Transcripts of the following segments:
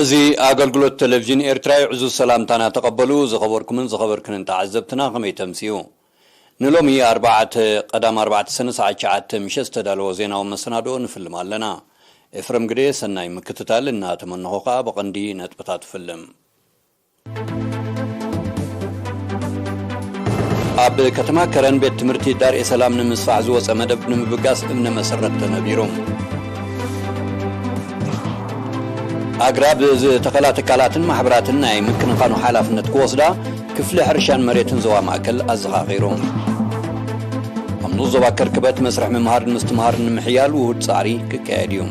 እዚ ኣገልግሎት ቴሌቪዥን ኤርትራ እዩ። ዕዙዝ ሰላምታና ተቐበሉ። ዝኸበርኩምን ዝኸበርክንን ተዓዘብትና፣ ከመይ ተምስዩ? ንሎሚ ኣርባዕተ፣ ቀዳም ኣርባዕተ ሰነ ሰዓት ትሽዓተ ምሸት ዝተዳለወ ዜናዊ መሰናድኦ ንፍልም ኣለና። ኤፍረም ግደ፣ ሰናይ ምክትታል እናተመነኹ ከኣ ብቐንዲ ነጥብታት ፍልም። ኣብ ከተማ ከረን ቤት ትምህርቲ ዳርኤ ሰላም ንምስፋሕ ዝወጸ መደብ ንምብጋስ እምነ መሰረት ተነቢሩ። ኣግራብ ዝተኸላ ትካላትን ማሕበራትን ናይ ምክንኻኑ ሓላፍነት ክወስዳ ክፍሊ ሕርሻን መሬትን ዞባ ማእከል ኣዘኻኺሩ። ኣብ ንኡስ ዞባ ከርክበት መስርሕ ምምሃርን ምስትምሃርን ንምሕያል ውሁድ ጻዕሪ ክካየድ እዩ።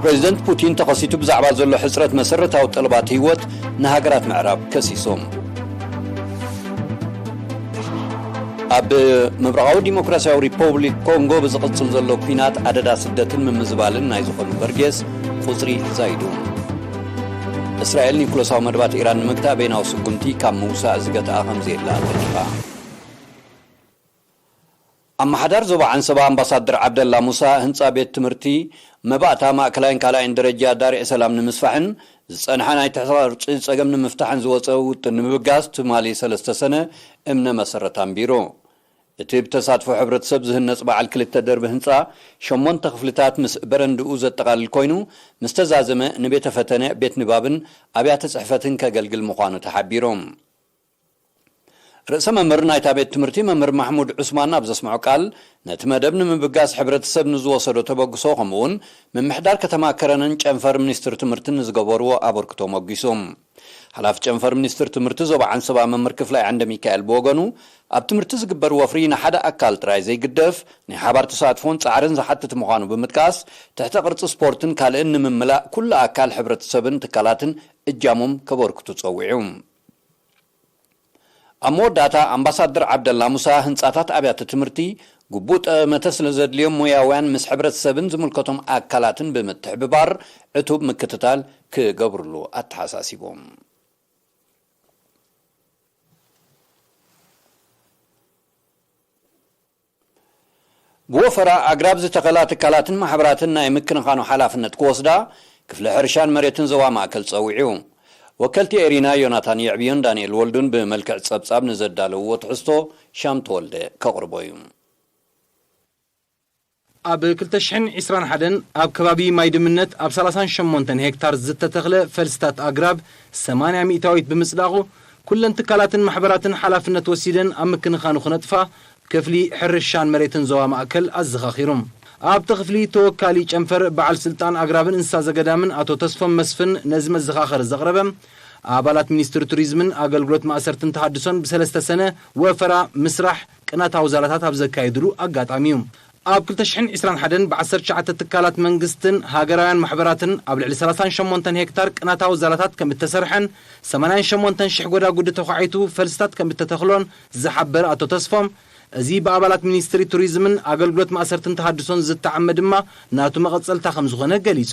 ፕሬዚደንት ፑቲን ተኸሲቱ ብዛዕባ ዘሎ ሕጽረት መሰረታዊ ጠለባት ህይወት ንሃገራት ምዕራብ ከሲሶም። ኣብ ምብራቓዊ ዲሞክራሲያዊ ሪፐብሊክ ኮንጎ ብዝቕጽል ዘሎ ኲናት ኣደዳ ስደትን ምምዝባልን ናይ ዝኾኑ በርጌስ ቁጽሪ ዛይዱ። እስራኤል ኒኩለሳዊ መደባት ኢራን ንምግታእ በይናዊ ስጉምቲ ካብ ምውሳእ ዝገትኣ ከም ዘየላ ኣጠንቂቓ። ኣመሓዳር ዞባ ዓንሰባ ኣምባሳደር ዓብደላ ሙሳ፣ ህንጻ ቤት ትምህርቲ መባእታ ማእከላይን ካልኣይን ደረጃ ዳርዒ ሰላም ንምስፋሕን ዝጸንሐ ናይ ትሕተ ቅርጺ ጸገም ንምፍታሕን ዝወጸ ውጥን ንምብጋስ ትማሊ ሰለስተ ሰነ እምነ መሰረት ኣንቢሩ። እቲ ብተሳትፎ ሕብረተሰብ ዝህነጽ በዓል ክልተ ደርቢ ህንጻ ሸሞንተ ክፍልታት ምስ በረንድኡ ዘጠቓልል ኮይኑ፣ ምስ ተዛዘመ ንቤተ ፈተነ፣ ቤት ንባብን ኣብያተ ጽሕፈትን ከገልግል ምዃኑ ተሓቢሩ። ርእሰ መምህር ናይታ ቤት ትምህርቲ መምህር ማሕሙድ ዑስማን ኣብ ዘስምዖ ቃል፣ ነቲ መደብ ንምብጋስ ሕብረተሰብ ንዝወሰዶ ተበግሶ፣ ከምኡውን ምምሕዳር ከተማ ከረንን ጨንፈር ሚኒስትር ትምህርትን ንዝገበርዎ ኣበርክቶ ሞጊሱ። ሓላፊ ጨንፈር ሚኒስትር ትምህርቲ ዞባ ዓንሰባ መምህር ክፍላይ ዓንደ ሚካኤል ብወገኑ፣ ኣብ ትምህርቲ ዝግበር ወፍሪ ንሓደ ኣካል ጥራይ ዘይግደፍ፣ ናይ ሓባር ተሳትፎን ጻዕርን ዝሓትት ምዃኑ ብምጥቃስ፣ ትሕተ ቅርጺ ስፖርትን ካልእን ንምምላእ ኩሉ ኣካል ሕብረተሰብን ትካላትን እጃሞም ከበርክቱ ጸዊዑ። ኣብ መወዳእታ ኣምባሳደር ዓብደላ ሙሳ፣ ህንጻታት ኣብያተ ትምህርቲ ግቡእ ጠመተ ስለ ዘድልዮም፣ ሞያውያን ምስ ሕብረተሰብን ዝምልከቶም ኣካላትን ብምትሕብባር ዕቱብ ምክትታል ክገብርሉ ኣተሓሳሲቦም። ብወፈራ ኣግራብ ዝተኸላ ትካላትን ማሕበራትን ናይ ምክንኻኑ ሓላፍነት ክወስዳ ክፍሊ ሕርሻን መሬትን ዞባ ማእከል ጸዊዑ። ወከልቲ ኤሪና ዮናታን የዕብዮን ዳንኤል ወልዱን ብመልክዕ ጸብጻብ ንዘዳለውዎ ትሕዝቶ ሻም ተወልደ ከቕርቦ እዩ። ኣብ ክልተ ሽሕን ዕስራን ሓደን ኣብ ከባቢ ማይ ድምነት ኣብ ሰላሳን ሸሞንተን ሄክታር ዝተተኽለ ፈልስታት ኣግራብ ሰማንያ ሚእታዊት ብምጽዳቑ፣ ኩለን ትካላትን ማሕበራትን ሓላፍነት ወሲደን ኣብ ምክንኻኑ ክነጥፋ ክፍሊ ሕርሻን መሬትን ዞባ ማእከል ኣዘኻኺሩ። ኣብቲ ክፍሊ ተወካሊ ጨንፈር በዓል ስልጣን ኣግራብን እንስሳ ዘገዳምን ኣቶ ተስፎም መስፍን ነዚ መዘኻኸሪ ዘቕረበ፣ ኣባላት ሚኒስትሪ ቱሪዝምን ኣገልግሎት ማእሰርትን ተሃድሶን ብሰለስተ ሰነ ወፈራ ምስራሕ ቅናታዊ ዛላታት ኣብ ዘካየድሉ ኣጋጣሚ እዩ። ኣብ ክልተ ሽሕን ዕስራን ሓደን ብዓሰርተ ትሽዓተ ትካላት መንግስትን ሃገራውያን ማሕበራትን ኣብ ልዕሊ ሰላሳን ሸሞንተን ሄክታር ቅናታዊ ዛላታት ከም እተሰርሐን ሰማንያን ሸሞንተን ሽሕ ጎዳጉዲ ተዃዒቱ ፈልስታት ከም እተተኽሎን ዝሓበረ ኣቶ ተስፎም፣ እዚ ብኣባላት ሚኒስትሪ ቱሪዝምን ኣገልግሎት ማእሰርትን ተሃድሶን ዝተዓመ ድማ ናቱ መቐጸልታ ከም ዝኾነ ገሊጹ።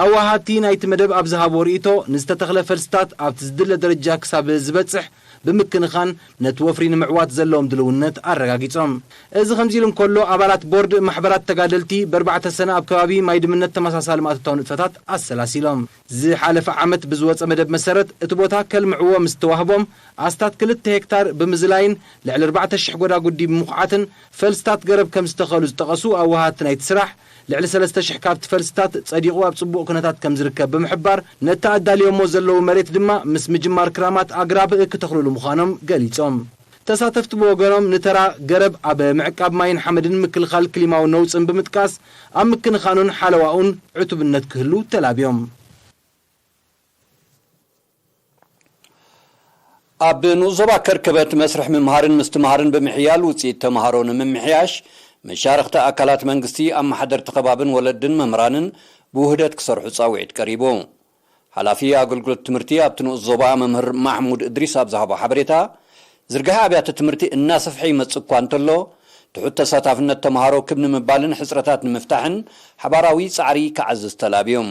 ኣዋሃድቲ ናይቲ መደብ ኣብ ዝሃብዎ ርእይቶ፣ ንዝተተኽለ ፈልስታት ኣብቲ ዝድለ ደረጃ ክሳብ ዝበጽሕ ብምክንኻን ነቲ ወፍሪ ንምዕዋት ዘለዎም ድልውነት ኣረጋጊጾም። እዚ ከምዚ ኢሉ እንከሎ፣ ኣባላት ቦርድ ማሕበራት ተጋደልቲ ብኣርባዕተ ሰነ ኣብ ከባቢ ማይ ድምነት ተመሳሳሊ ማእቶታዊ ንጥፈታት ኣሰላሲሎም። ዝሓለፈ ዓመት ብዝወጸ መደብ መሰረት እቲ ቦታ ከልምዕዎ ምስ ተዋህቦም፣ ኣስታት ክልተ ሄክታር ብምዝላይን ልዕሊ ኣርባዕተ ሽሕ ጎዳጉዲ ብምኹዓትን ፈልስታት ገረብ ከም ዝተኸሉ ዝጠቐሱ ኣዋሃድቲ ናይቲ ስራሕ፣ ልዕሊ ሰለስተ ሽሕ ካብቲ ፈልስታት ጸዲቑ ኣብ ጽቡቕ ኩነታት ከም ዝርከብ ብምሕባር፣ ነቲ ኣዳልዮሞ ዘለዉ መሬት ድማ ምስ ምጅማር ክራማት ኣግራብ ክተኽልሉ ምዃኖም ገሊጾም። ተሳተፍቲ ብወገኖም፣ ንተራ ገረብ ኣብ ምዕቃብ ማይን ሓመድን ምክልኻል ክሊማዊ ነውጽን ብምጥቃስ፣ ኣብ ምክንኻኑን ሓለዋኡን ዕቱብነት ክህሉ ተላብዮም። ኣብ ንኡስ ዞባ ከርከበት መስርሕ ምምሃርን ምስትምሃርን ብምሕያል ውፅኢት ተምሃሮ ንምምሕያሽ፣ መሻርኽቲ ኣካላት መንግስቲ፣ ኣመሓደርቲ ከባብን ወለድን መምህራንን ብውህደት ክሰርሑ ፃውዒት ቀሪቡ። ሓላፊ ኣገልግሎት ትምህርቲ ኣብቲ ንኡስ ዞባ መምህር ማሕሙድ እድሪስ ኣብ ዝሃቦ ሓበሬታ፣ ዝርግሐ ኣብያተ ትምህርቲ እናሰፍሐ ይመጽእ እኳ እንተሎ፣ ትሑት ተሳታፍነት ተምሃሮ ክብ ንምባልን ሕጽረታት ንምፍታሕን ሓባራዊ ጻዕሪ ክዓዝዝ ተላብዮም።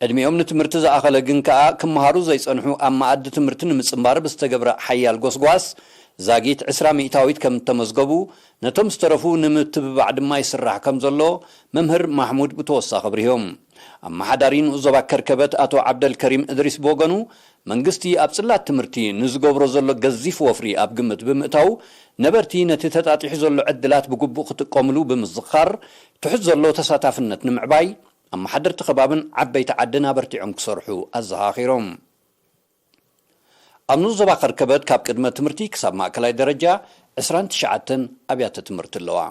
ዕድሚኦም ንትምህርቲ ዝኣኸለ ግን ከኣ ክመሃሩ ዘይጸንሑ ኣብ መኣዲ ትምህርቲ ንምጽንባር ብዝተገብረ ሓያል ጎስጓስ ዛጊት ዕስራ ሚእታዊት ከም እተመዝገቡ፣ ነቶም ዝተረፉ ንምትብባዕ ድማ ይስራሕ ከም ዘሎ መምህር ማሕሙድ ብተወሳኺ ኣብሪሆም። ኣመሓዳሪ ንኡስ ዞባ ከርከበት ኣቶ ዓብደልከሪም እድሪስ ብወገኑ፣ መንግስቲ ኣብ ጽላት ትምህርቲ ንዝገብሮ ዘሎ ገዚፍ ወፍሪ ኣብ ግምት ብምእታው፣ ነበርቲ ነቲ ተጣጢሑ ዘሎ ዕድላት ብግቡእ ክጥቀምሉ ብምዝኻር፣ ትሑት ዘሎ ተሳታፍነት ንምዕባይ፣ ኣመሓደርቲ ከባብን ዓበይቲ ዓድን ኣበርቲዖም ክሰርሑ ኣዘኻኺሮም። ኣብ ንኡስ ዞባ ከርከበት ካብ ቅድመ ትምህርቲ ክሳብ ማእከላይ ደረጃ ዕስራን ትሽዓተን ኣብያተ ትምህርቲ ኣለዋ።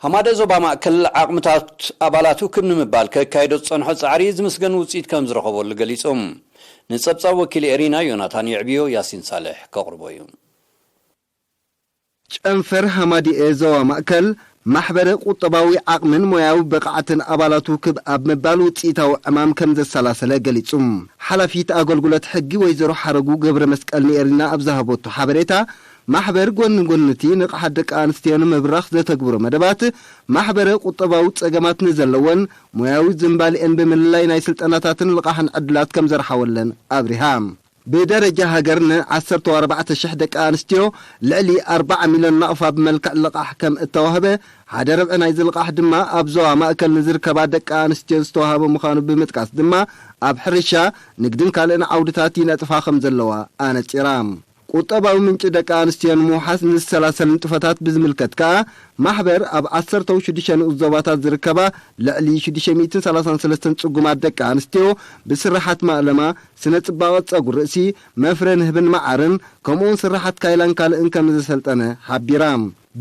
ሃማደ ዞባ ማእከል ዓቕምታት ኣባላቱ ክብ ንምባል ከካይዶ ዝጸንሖ ጻዕሪ ዝምስገን ውጽኢት ከም ዝረኸበሉ ገሊጹ። ንጸብጻብ ወኪል ኤሪና ዮናታን የዕብዮ፣ ያሲን ሳልሕ ከቕርቦ እዩ። ጨንፈር ሃማዲኤ ዞባ ማእከል ማሕበረ ቁጠባዊ ዓቕምን ሞያዊ ብቕዓትን ኣባላቱ ክብ ኣብ ምባል ውጽኢታዊ ዕማም ከም ዘሰላሰለ ገሊጹ። ሓላፊት ኣገልግሎት ሕጊ ወይዘሮ ሓረጉ ገብረ መስቀል ንኤሪና ኣብ ዝሃበቶ ሓበሬታ፣ ማሕበር ጎኒ ጎኒ እቲ ንቕሓት ደቂ ኣንስትዮ ንምብራኽ ዘተግብሮ መደባት፣ ማሕበረ ቁጠባዊ ጸገማት ንዘለወን ሞያዊ ዝንባሌኤን ብምልላይ ናይ ስልጠናታትን ልቓሕን ዕድላት ከም ዘርሓወለን ኣብሪሃ። ብደረጃ ሃገር ን ዓሰርተ ኣርባዕተ ሽሕ ደቂ ኣንስትዮ ልዕሊ ኣርባዓ ሚልዮን ናቕፋ ብመልክዕ ልቓሕ ከም እተዋህበ፣ ሓደ ርብዒ ናይዚ ልቓሕ ድማ ኣብ ዞባ ማእከል ንዝርከባ ደቂ ኣንስትዮ ዝተዋህበ ምዃኑ ብምጥቃስ ድማ፣ ኣብ ሕርሻ፣ ንግድን ካልእን ዓውድታት ይነጥፋ ከም ዘለዋ ኣነጺራ። ቁጠባዊ ምንጪ ደቂ ኣንስትዮ ንምውሓስ ንዝሰላሰል ንጥፈታት ብዝምልከት ከኣ፣ ማሕበር ኣብ ዓሰርተ ሽዱሽተ ንኡስ ዞባታት ዝርከባ ልዕሊ ሽዱሽተ ሚእትን ሰላሳን ሰለስተን ጽጉማት ደቂ ኣንስትዮ ብስራሓት ማእለማ፣ ስነ ጽባቐ ጸጉሪ ርእሲ፣ መፍረ ንህብን መዓርን፣ ከምኡውን ስራሓት ካይላን ካልእን ከም ዘሰልጠነ ሓቢራ።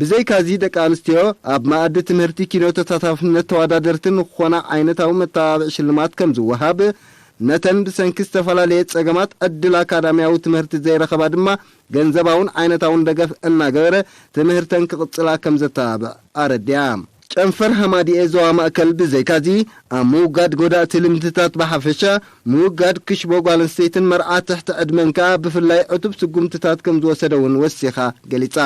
ብዘይካዚ ደቂ ኣንስትዮ ኣብ መኣዲ ትምህርቲ ኪኖ ተሳታፍነት ተወዳደርቲ ንክኾና ዓይነታዊ መተባብዒ ሽልማት ከም ዝወሃብ፣ ነተን ብሰንኪ ዝተፈላለየ ጸገማት ዕድል ኣካዳሚያዊ ትምህርቲ ዘይረኸባ ድማ ገንዘባውን ዓይነታውን ደገፍ እናገበረ ትምህርተን ክቕጽላ ከም ዘተባብዕ ኣረዲኣ። ጨንፈር ሃማዲኤ ዞባ ማእከል ብዘይካዚ ኣብ ምውጋድ ጎዳእቲ ልምድታት ብሓፈሻ፣ ምውጋድ ክሽቦ ጓል ኣንስተይትን መርዓ ትሕቲ ዕድመን ከኣ ብፍላይ ዕቱብ ስጉምትታት ከም ዝወሰደ እውን ወሲኻ ገሊጻ።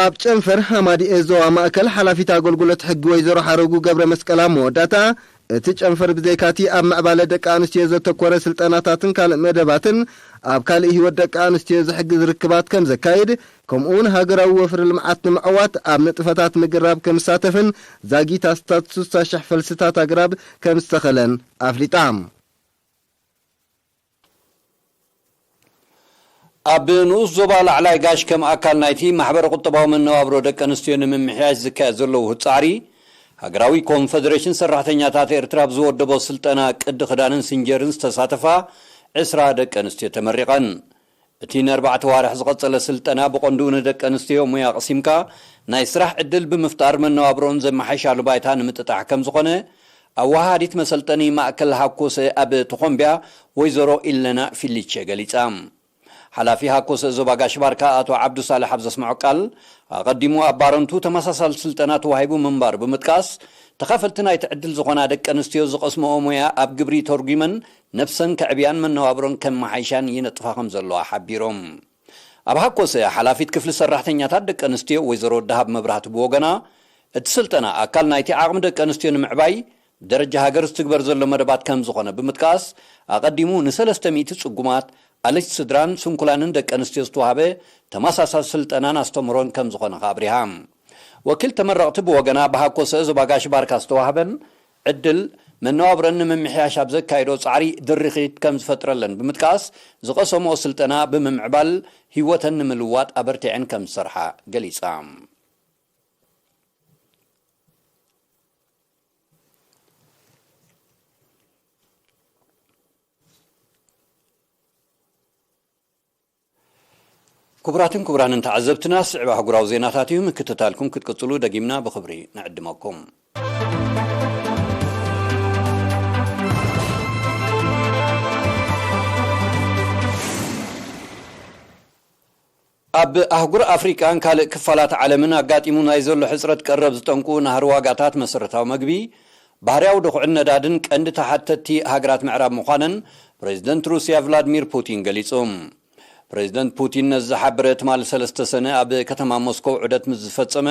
ኣብ ጨንፈር ሃማዲኤ ዞባ ማእከል ሓላፊት ኣገልግሎት ሕጊ ወይዘሮ ሓረጉ ገብረ መስቀል ኣብ መወዳእታ፣ እቲ ጨንፈር ብዘይካቲ ኣብ ምዕባለ ደቂ ኣንስትዮ ዘተኮረ ስልጠናታትን ካልእ መደባትን፣ ኣብ ካልእ ህይወት ደቂ ኣንስትዮ ዝሕግዝ ርክባት ከም ዘካይድ፣ ከምኡውን ሃገራዊ ወፍሪ ልምዓት ንምዕዋት ኣብ ንጥፈታት ምግራብ ከም ዝሳተፍን ዛጊት ኣስታት ስሳ ሽሕ ፈልስታት ኣግራብ ከም ዝተኸለን ኣፍሊጣ። ኣብ ንኡስ ዞባ ላዕላይ ጋሽ ከም ኣካል ናይቲ ማሕበረ ቁጠባዊ መነባብሮ ደቂ ኣንስትዮ ንምምሕያሽ ዝካየድ ዘሎ ውህድ ጻዕሪ፣ ሃገራዊ ኮንፈደሬሽን ሰራሕተኛታት ኤርትራ ብዝወደቦ ስልጠና ቅዲ ክዳንን ሲንጀርን ዝተሳተፋ ዕስራ ደቂ ኣንስትዮ ተመሪቐን። እቲ ንኣርባዕተ ዋርሕ ዝቐጸለ ስልጠና ብቐንዱ ንደቂ ኣንስትዮ ሙያ ቀሲምካ ናይ ስራሕ ዕድል ብምፍጣር መነባብሮን ዘመሓይሻሉ ባይታ ንምጥጣሕ ከም ዝኾነ ኣወሃሃዲት መሰልጠኒ ማእከል ሃኮሰ ኣብ ተኾምቢያ ወይዘሮ ኢለና ፊሊቼ ገሊጻ። ሓላፊ ሃኮሰ ዞባ ጋሽ ባርካ ኣቶ ዓብዱ ሳልሕ ኣብ ዘስምዖ ቃል፣ ኣቐዲሙ ኣብ ባረንቱ ተመሳሳሊ ስልጠና ተዋሂቡ ምንባሩ ብምጥቃስ፣ ተኻፈልቲ ናይቲ ዕድል ዝኾና ደቂ ኣንስትዮ ዝቐስምኦ ሞያ ኣብ ግብሪ ተርጒመን ነብሰን ከዕብያን መነባብሮን ከመሓይሻን ይነጥፋ ከም ዘለዋ ሓቢሮም። ኣብ ሃኮሰ ሓላፊት ክፍሊ ሰራሕተኛታት ደቂ ኣንስትዮ ወይዘሮ ደሃብ መብራህቱ ብወገና፣ እቲ ስልጠና ኣካል ናይቲ ዓቕሚ ደቂ ኣንስትዮ ንምዕባይ ብደረጃ ሃገር ዝትግበር ዘሎ መደባት ከም ዝኾነ ብምጥቃስ፣ ኣቐዲሙ ንሰለስተ ሚእቲ ጽጉማት፣ ኣለይቲ ስድራን ስንኩላንን ደቂ ኣንስትዮ ዝተዋህበ ተመሳሳሊ ስልጠናን ኣስተምህሮን ከም ዝኾነ ከኣ ኣብሪሃ። ወኪል ተመረቕቲ ብወገና ብሃኮሰ ዞባ ጋሽ ባርካ ዝተዋህበን ዕድል መነባብረን ንምምሕያሽ ኣብ ዘካየዶ ጻዕሪ ድርኺት ከም ዝፈጥረለን ብምጥቃስ፣ ዝቐሰምኦ ስልጠና ብምምዕባል ህይወተን ንምልዋጥ ኣበርቲዐን ከም ዝሰርሓ ገሊጻ። ክቡራትን ክቡራንን ተዓዘብትና፣ ስዕብ ኣህጉራዊ ዜናታት እዩ። ምክትታልኩም ክትቅጽሉ ደጊምና ብኽብሪ ንዕድመኩም። ኣብ ኣህጉር ኣፍሪቃን ካልእ ክፋላት ዓለምን ኣጋጢሙ ናይ ዘሎ ሕጽረት ቀረብ ዝጠንቁ ናህሪ ዋጋታት መሰረታዊ መግቢ፣ ባህርያዊ ድኹዕን ነዳድን ቀንዲ ተሓተቲ ሃገራት ምዕራብ ምዃነን ፕሬዚደንት ሩስያ ቭላድሚር ፑቲን ገሊጹ። ፕሬዚደንት ፑቲን ነዚ ዝሓበረ ትማሊ ሰለስተ ሰነ ኣብ ከተማ ሞስኮ ዑደት ምስ ዝፈጸመ፣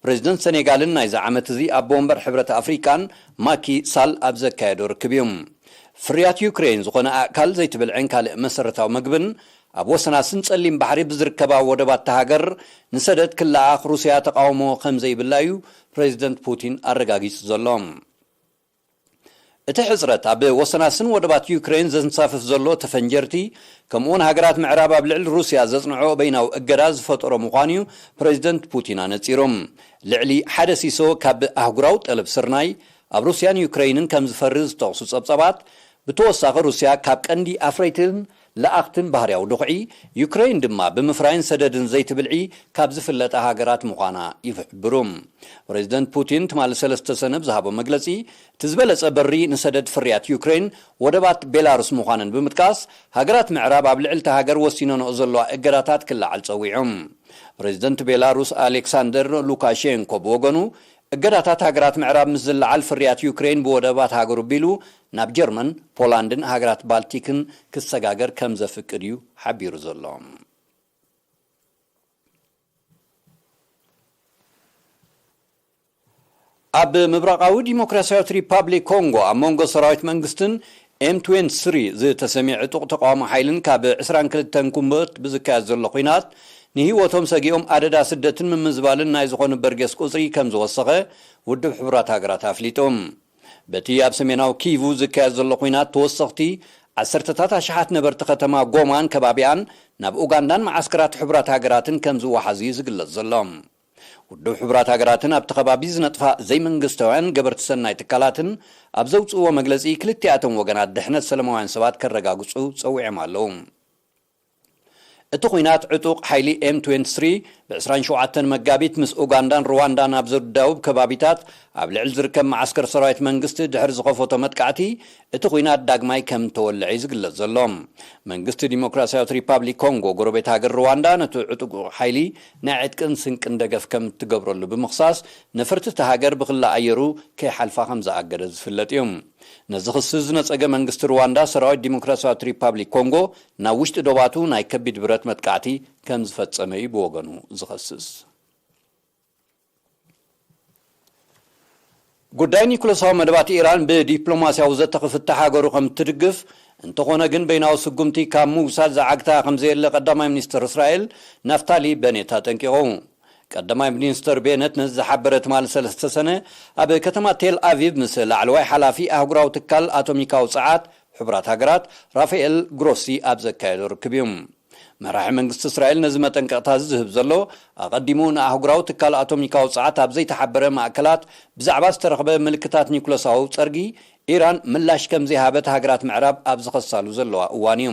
ፕሬዚደንት ሰኔጋልን ናይዚ ዓመት እዚ ኣቦ ወንበር ሕብረት ኣፍሪቃን ማኪ ሳል ኣብ ዘካየዶ ርክብ እዩ። ፍርያት ዩክሬን ዝኾነ ኣእካል፣ ዘይትብልዕን ካልእ መሰረታዊ መግብን ኣብ ወሰናስን ጸሊም ባሕሪ ብዝርከባ ወደባት እታ ሃገር ንሰደድ ክለኣኽ ሩስያ ተቃውሞ ከም ዘይብላ እዩ ፕሬዚደንት ፑቲን ኣረጋጊጹ ዘሎ። እቲ ሕጽረት ኣብ ወሰናስን ወደባት ዩክሬን ዘንሳፍፍ ዘሎ ተፈንጀርቲ፣ ከምኡውን ሃገራት ምዕራብ ኣብ ልዕሊ ሩስያ ዘጽንዖ በይናዊ እገዳ ዝፈጠሮ ምዃኑ እዩ ፕሬዚደንት ፑቲን ኣነጺሩ። ልዕሊ ሓደ ሲሶ ካብ ኣህጉራዊ ጠለብ ስርናይ ኣብ ሩስያን ዩክሬንን ከም ዝፈሪ ዝጠቕሱ ጸብጻባት፣ ብተወሳኺ ሩስያ ካብ ቀንዲ ኣፍረይትን ለኣኽትን ባህርያዊ ድኹዒ፣ ዩክሬን ድማ ብምፍራይን ሰደድን ዘይቲ ብልዒ ካብ ዝፍለጣ ሃገራት ምዃና ይሕብሩ። ፕሬዚደንት ፑቲን ትማሊ ሰለስተ ሰነ ብዝሃቦ መግለጺ፣ እቲ ዝበለጸ በሪ ንሰደድ ፍርያት ዩክሬን ወደባት ቤላሩስ ምዃነን ብምጥቃስ፣ ሃገራት ምዕራብ ኣብ ልዕሊ እታ ሃገር ወሲነንኦ ዘለዋ እገዳታት ክለዓል ጸዊዑ። ፕሬዚደንት ቤላሩስ ኣሌክሳንደር ሉካሼንኮ ብወገኑ፣ እገዳታት ሃገራት ምዕራብ ምስ ዝለዓል ፍርያት ዩክሬን ብወደባት ሃገሩ ቢሉ ናብ ጀርመን፣ ፖላንድን ሃገራት ባልቲክን ክሰጋገር ከም ዘፍቅድ እዩ ሓቢሩ ዘሎ። ኣብ ምብራቓዊ ዲሞክራሲያዊት ሪፓብሊክ ኮንጎ ኣብ መንጎ ሰራዊት መንግስትን ኤም ትዌንቲ ስሪ ዝተሰምየ ዕጡቕ ተቃዋሚ ሓይልን ካብ ዕስራን ክልተን ጉንበት ብዝካየድ ዘሎ ኲናት ንህይወቶም ሰጊኦም ኣደዳ ስደትን ምምዝባልን ናይ ዝኾኑ በርጌስ ቁጽሪ ከም ዝወሰኸ ውድብ ሕቡራት ሃገራት ኣፍሊጡ። በቲ ኣብ ሰሜናዊ ኪቩ ዝካየድ ዘሎ ኲናት ተወሰኽቲ ዓሰርተታት ኣሽሓት ነበርቲ ከተማ ጎማን ከባቢኣን ናብ ኡጋንዳን መዓስከራት ሕቡራት ሃገራትን ከም ዝወሓዙ እዩ ዝግለጽ ዘሎ። ውድብ ሕቡራት ሃገራትን ኣብቲ ከባቢ ዝነጥፋ ዘይመንግስታውያን ገበርቲ ሰናይ ትካላትን ኣብ ዘውፅእዎ መግለፂ፣ ክልቲኣቶም ወገናት ድሕነት ሰላማውያን ሰባት ከረጋግፁ ፀዊዖም ኣለዉ። እቲ ኲናት ዕጡቕ ሓይሊ ኤም ትዌንቲ ስሪ ብ ዕስራን ሸውዓተን መጋቢት ምስ ኡጋንዳን ሩዋንዳን ኣብ ዘዳውብ ከባቢታት ኣብ ልዕሊ ዝርከብ መዓስከር ሰራዊት መንግስቲ ድሕሪ ዝኸፈቶ መጥቃዕቲ፣ እቲ ኲናት ዳግማይ ከም ተወልዐ እዩ ዝግለጽ ዘሎ። መንግስቲ ዲሞክራሲያዊት ሪፓብሊክ ኮንጎ፣ ጎረቤት ሃገር ሩዋንዳ፣ ነቲ ዕጡቕ ሓይሊ ናይ ዕጥቅን ስንቅን ደገፍ ከም እትገብረሉ ብምኽሳስ፣ ነፈርቲ እታ ሃገር ብክሊ ኣየሩ ከይሓልፋ ከም ዝኣገደ ዝፍለጥ እዩ። ነዚ ክሲ ዝነጸገ መንግስቲ ሩዋንዳ፣ ሰራዊት ዲሞክራሲያዊት ሪፓብሊክ ኮንጎ ናብ ውሽጢ ዶባቱ ናይ ከቢድ ብረት መጥቃዕቲ ከም ዝፈጸመ እዩ ብወገኑ ዝኸስስ። ጉዳይ ኒኩለሳዊ መደባት ኢራን ብዲፕሎማስያዊ ዘተ ክፍታሕ ሃገሩ ከም እትድግፍ፣ እንተኾነ ግን በይናዊ ስጉምቲ ካብ ምውሳድ ዝዓግታ ከም ዘየለ ቀዳማይ ሚኒስትር እስራኤል ናፍታሊ በኔት ኣጠንቂቑ። ቀዳማይ ሚኒስትር ቤነት ነዚ ዝሓበረ ትማሊ ሰለስተ ሰነ ኣብ ከተማ ቴል ኣቪቭ ምስ ላዕለዋይ ሓላፊ ኣህጉራዊ ትካል ኣቶሚካዊ ጸዓት ሕቡራት ሃገራት ራፋኤል ግሮሲ ኣብ ዘካየዶ ርክብ እዩ። መራሒ መንግስቲ እስራኤል ነዚ መጠንቀቕታ እዚ ዝህብ ዘሎ፣ ኣቐዲሙ ንኣህጉራዊ ትካል ኣቶሚካዊ ጸዓት ኣብ ዘይተሓበረ ማእከላት ብዛዕባ ዝተረኽበ ምልክታት ኒኩለሳዊ ጸርጊ ኢራን ምላሽ ከም ዘይሃበት ሃገራት ምዕራብ ኣብ ዝኸሳሉ ዘለዋ እዋን እዩ።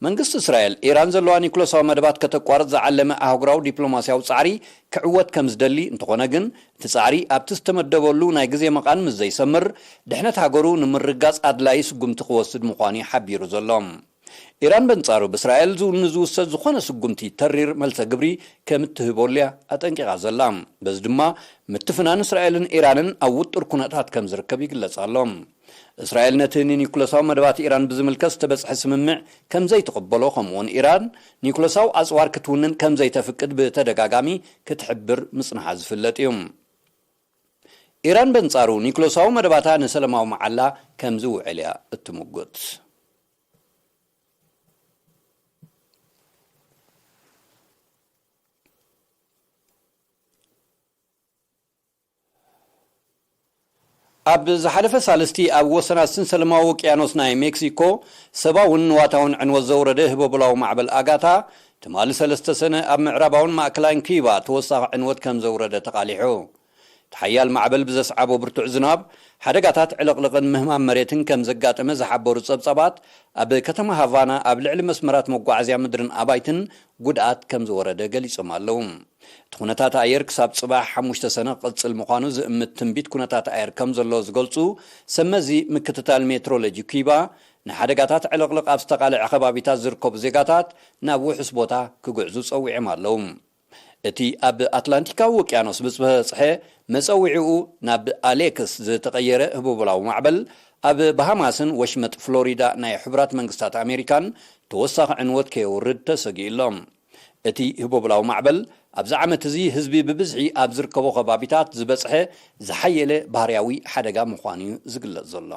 መንግስቲ እስራኤል፣ ኢራን ዘለዋ ኒኩለሳዊ መደባት ከተቋርጽ ዝዓለመ ኣህጉራዊ ዲፕሎማስያዊ ጻዕሪ ክዕወት ከም ዝደሊ፣ እንተኾነ ግን እቲ ጻዕሪ ኣብቲ ዝተመደበሉ ናይ ግዜ መቓን ምስ ዘይሰምር፣ ድሕነት ሃገሩ ንምርግጋጽ ኣድላዪ ስጉምቲ ክወስድ ምዃኑ እዩ ሓቢሩ ዘሎ። ኢራን በንጻሩ ብእስራኤል ዝው-፣ ንዝውሰድ ዝኾነ ስጉምቲ ተሪር መልሰ ግብሪ ከም እትህበሉ እያ ኣጠንቂቓ ዘላ። በዚ ድማ ምትፍናን እስራኤልን ኢራንን ኣብ ውጡር ኩነታት ከም ዝርከብ ይግለጽ ኣሎ። እስራኤል ነቲ ንኒኩለሳዊ መደባት ኢራን ብዝምልከት ዝተበጽሐ ስምምዕ ከም ዘይትቕበሎ፣ ከምኡውን ኢራን ኒኩለሳዊ ኣጽዋር ክትውንን ከም ዘይተፍቅድ ብተደጋጋሚ ክትሕብር ምጽንሓ ዝፍለጥ እዩ። ኢራን በንጻሩ ኒኩለሳዊ መደባታ ንሰላማዊ መዓላ ከም ዝውዕል እያ እትምጉት። ኣብ ዝሓለፈ ሳልስቲ ኣብ ወሰናስን ሰላማዊ ውቅያኖስ ናይ ሜክሲኮ ሰብኣውን ንዋታውን ዕንወት ዘውረደ ህቦብላዊ ማዕበል ኣጋታ፣ ትማሊ ሰለስተ ሰነ ኣብ ምዕራባውን ማእከላይን ኪባ ተወሳኺ ዕንወት ከም ዘውረደ ተቓሊሑ። እቲ ሓያል ማዕበል ብዘስዓቦ ብርቱዕ ዝናብ፣ ሓደጋታት ዕልቕልቕን ምህማም መሬትን ከም ዘጋጠመ ዝሓበሩ ጸብጻባት፣ ኣብ ከተማ ሃቫና ኣብ ልዕሊ መስመራት መጓዓዝያ ምድርን ኣባይትን ጉድኣት ከም ዝወረደ ገሊጾም ኣለዉ። እቲ ኩነታት ኣየር ክሳብ ጽባሕ ሓሙሽተ ሰነ ክቕጽል ምዃኑ ዝእምት ትንቢት ኩነታት ኣየር ከም ዘሎ ዝገልጹ ሰብ መዚ ምክትታል ሜትሮሎጂ ኪባ፣ ንሓደጋታት ዕልቕልቕ ኣብ ዝተቓልዐ ከባቢታት ዝርከቡ ዜጋታት ናብ ውሑስ ቦታ ክግዕዙ ጸዊዖም ኣለዉ። እቲ ኣብ ኣትላንቲካዊ ውቅያኖስ ብዝበጽሐ መጸዊዒኡ ናብ ኣሌክስ ዝተቐየረ ህቦብላዊ ማዕበል፣ ኣብ ባሃማስን ወሽመጥ ፍሎሪዳ ናይ ሕቡራት መንግስታት ኣሜሪካን ተወሳኺ ዕንወት ከየውርድ ተሰጊኡ ኣሎ። እቲ ህቦብላዊ ማዕበል ኣብዚ ዓመት እዚ ህዝቢ ብብዝሒ ኣብ ዝርከቦ ከባቢታት ዝበጽሐ ዝሓየለ ባህርያዊ ሓደጋ ምዃኑ እዩ ዝግለጽ ዘሎ።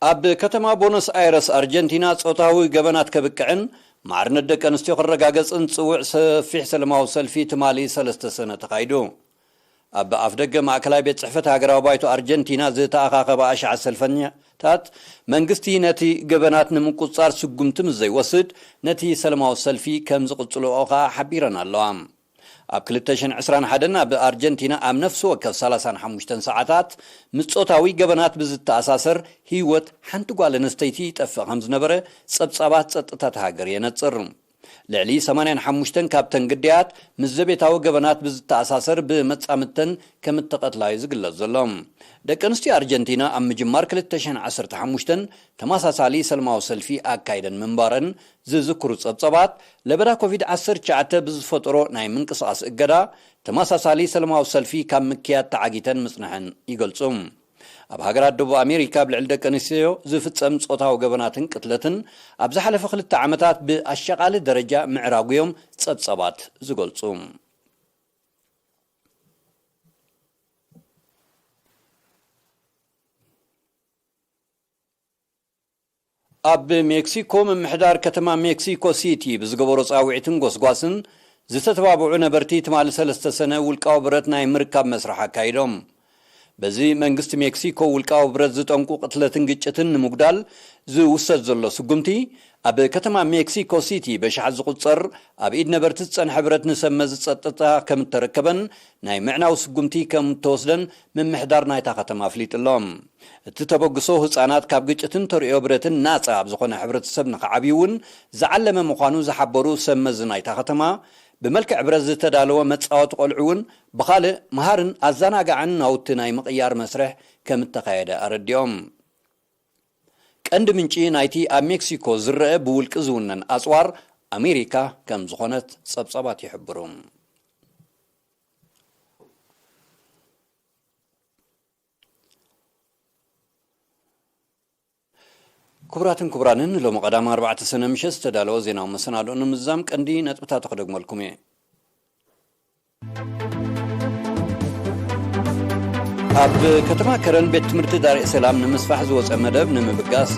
ኣብ ከተማ ቦኖስ ኣይረስ ኣርጀንቲና ጾታዊ ገበናት ከብቅዕን ማዕርነት ደቂ ኣንስትዮ ክረጋገጽን ጽውዕ ሰፊሕ ሰለማዊ ሰልፊ ትማሊ ሰለስተ ሰነ ተኻይዱ። ኣብ ኣፍደገ ማእከላይ ቤት ጽሕፈት ሃገራዊ ባይቶ ኣርጀንቲና ዝተኣኻኸበ ኣሽሓት ሰልፈኛታት፣ መንግስቲ ነቲ ገበናት ንምቁጽጻር ስጉምቲ ምስ ዘይወስድ፣ ነቲ ሰለማዊ ሰልፊ ከም ዝቕጽልኦ ከኣ ሓቢረን ኣለዋ። ኣብ ክልተ ሽሕን ዕስራን ሓደን ኣብ ኣርጀንቲና ኣብ ነፍሲ ወከፍ ሰላሳን ሓሙሽተን ሰዓታት ምስ ጾታዊ ገበናት ብዝተኣሳሰር ህይወት ሓንቲ ጓል ኣንስተይቲ ይጠፍእ ከም ዝነበረ ጸብጻባት ጸጥታ እታ ሃገር የነጽር። ልዕሊ ሰማንያን ሓሙሽተን ካብተን ግዳያት ምስ ዘቤታዊ ገበናት ብዝተኣሳሰር ብመጻምድተን ከም እተቐትላ እዩ ዝግለጽ ዘሎ። ደቂ ኣንስትዮ ኣርጀንቲና ኣብ ምጅማር ክልተ ሽሕን ዓሰርተ ሓሙሽተን ተመሳሳሊ ሰልማዊ ሰልፊ ኣካይደን ምንባረን ዝዝክሩ ጸብጸባት፣ ለበዳ ኮቪድ ዓሰርተ ትሽዓተ ብዝፈጠሮ ናይ ምንቅስቓስ እገዳ፣ ተመሳሳሊ ሰልማዊ ሰልፊ ካብ ምክያድ ተዓጊተን ምጽንሐን ይገልጹ። ኣብ ሃገራት ደቡብ ኣሜሪካ ኣብ ልዕሊ ደቂ ኣንስትዮ ዝፍጸም ጾታዊ ገበናትን ቅትለትን ኣብ ዝሓለፈ ክልተ ዓመታት ብኣሻቓሊ ደረጃ ምዕራጉ እዮም ጸብጸባት ዝገልጹ። ኣብ ሜክሲኮ፣ ምምሕዳር ከተማ ሜክሲኮ ሲቲ ብዝገበሮ ጻውዒትን ጎስጓስን ዝተተባብዑ ነበርቲ ትማሊ ሰለስተ ሰነ ውልቃዊ ብረት ናይ ምርካብ መስርሕ ኣካይዶም። በዚ መንግስቲ ሜክሲኮ ውልቃዊ ብረት ዝጠንቁ ቅትለትን ግጭትን ንምጉዳል ዝውሰድ ዘሎ ስጉምቲ፣ ኣብ ከተማ ሜክሲኮ ሲቲ በሽሓት ዝቑጸር ኣብ ኢድ ነበርቲ ዝጸንሐ ብረት ንሰብ መዚ ጸጥታ ከም እተረከበን ናይ ምዕናው ስጉምቲ ከም እተወስደን ምምሕዳር ናይታ ከተማ ኣፍሊጡ ኣሎ። እቲ ተበግሶ ህጻናት ካብ ግጭትን ተርእዮ ብረትን ናጻ ኣብ ዝኾነ ሕብረተሰብ ንኽዓብዩ እውን ዝዓለመ ምዃኑ ዝሓበሩ ሰብ መዚ ናይታ ከተማ፣ ብመልክዕ ብረት ዝተዳለወ መጻወቲ ቆልዑ እውን ብኻልእ መሃርን ኣዘናጋዕን ናውቲ ናይ ምቕያር መስርሕ ከም እተኻየደ ኣረዲኦም። ቀንዲ ምንጪ ናይቲ ኣብ ሜክሲኮ ዝረአ ብውልቂ ዝውነን ኣጽዋር ኣሜሪካ ከም ዝኾነት ጸብጻባት ይሕብሩ። ክቡራትን ክቡራንን፣ ሎሚ ቀዳም ኣርባዕተ ሰነ ምሸት ዝተዳለወ ዜናዊ መሰናድኦ ንምዝዛም ቀንዲ ነጥብታት ክደግመልኩም እየ። ኣብ ከተማ ከረን ቤት ትምህርቲ ዳርኤ ሰላም ንምስፋሕ ዝወፀ መደብ ንምብጋስ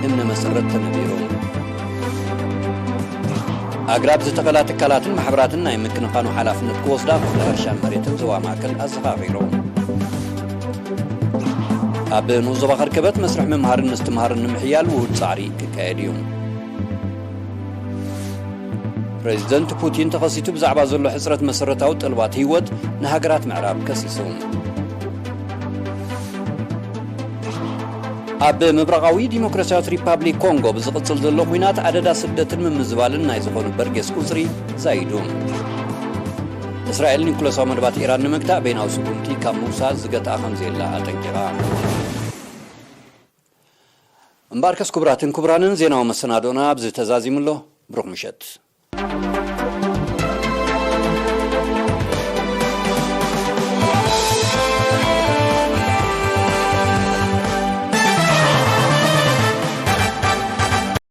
እምነ መሰረት ተነቢሩ። ኣግራብ ዝተኸላ ትካላትን ማሕበራትን ናይ ምክንኻኑ ሓላፍነት ክወስዳ ክፍሊ ሕርሻን መሬትን ዞባ ማእከል ኣዘኻኺሩ። ኣብ ንኡስ ዞባ ከርከበት መስርሕ ምምሃርን ምስትምሃርን ንምሕያል ውሁድ ጻዕሪ ክካየድ እዩ። ፕሬዚደንት ፑቲን ተኸሲቱ ብዛዕባ ዘሎ ሕጽረት መሰረታዊ ጠልባት ህይወት ንሃገራት ምዕራብ ከሲሱ። ኣብ ምብራቓዊ ዲሞክራሲያዊት ሪፓብሊክ ኮንጎ ብዝቕጽል ዘሎ ኲናት ኣደዳ ስደትን ምምዝባልን ናይ ዝኾኑ በርጌስ ቁጽሪ ዛይዱ። እስራኤል ኒኩለሳዊ መደባት ኢራን ንምግታእ በይናዊ ስጉምቲ ካብ ምውሳድ ዝገትኣ ከም ዘየላ ኣጠንቂቓ። እምበኣርከስ ክቡራትን ክቡራንን፣ ዜናዊ መሰናዶና ኣብዚ ተዛዚሙ ኣሎ። ብሩኽ ምሸት።